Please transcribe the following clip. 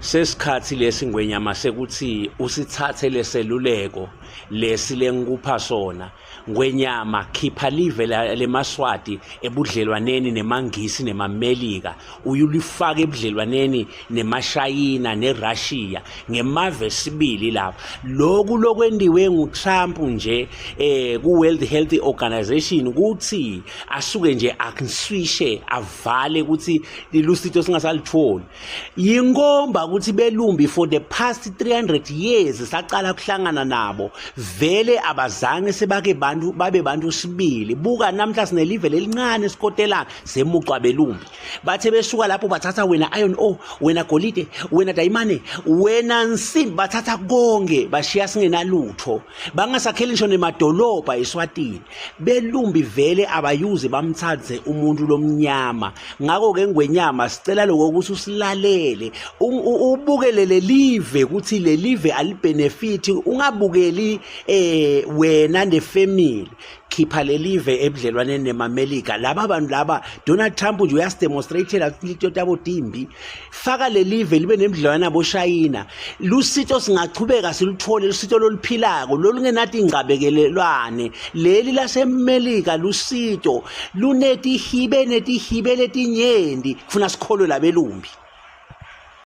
Sesikhathi lesi Ngwenyama sekuthi usithathe leseluleko lesi lengikupha sona. Ngwenyama khipha live lemaSwati ebudlelwaneni nemaNgisi nemaMelika uyulifaka ebudlelwaneni nemaShayina neRussia ngemave sibili lapha. Lokhu lokwentiwe nguTrump nje eh ku-World Health Organization ukuthi asuke nje akuswishe avale ukuthi lusito singasalitholi. Yinkomba ukuthi belumbi for the past 300 years saqala kuhlangana nabo vele abazange sebake bantu babe bantu sibili. Buka namhla sinelive lelincane esikotelana semucwa belumbi. Bathe besuka lapho bathatha wena iron ore, wena golide, wena dayimane, wena nsimbi, bathatha konke bashiya singenalutho. Bangasakheli ngisho nemadolobha eSwatini. Belumbi vele abayuze bamthathe umuntu lomnyama. Ngakho-ke Ngwenyama sicela lokho ukuthi usilalele, ubukele lelive ukuthi lelive alibenefit, ungabukeli eh wena nefamily. Khipha lelive ebudlelwaneni nemaMelika. Laba bantu laba Donald Trump nje uyasidemonstratela ukuthi into tabo timbi. Faka lelive libe nemidlelwane naboShayina. Lusito singachubeka siluthole lusito loluphilako lolungenati ingcabekelelwane. Leli laseMelika lusito lunetihibe netihibe letinyenti kufuna sikholwe labelumbi.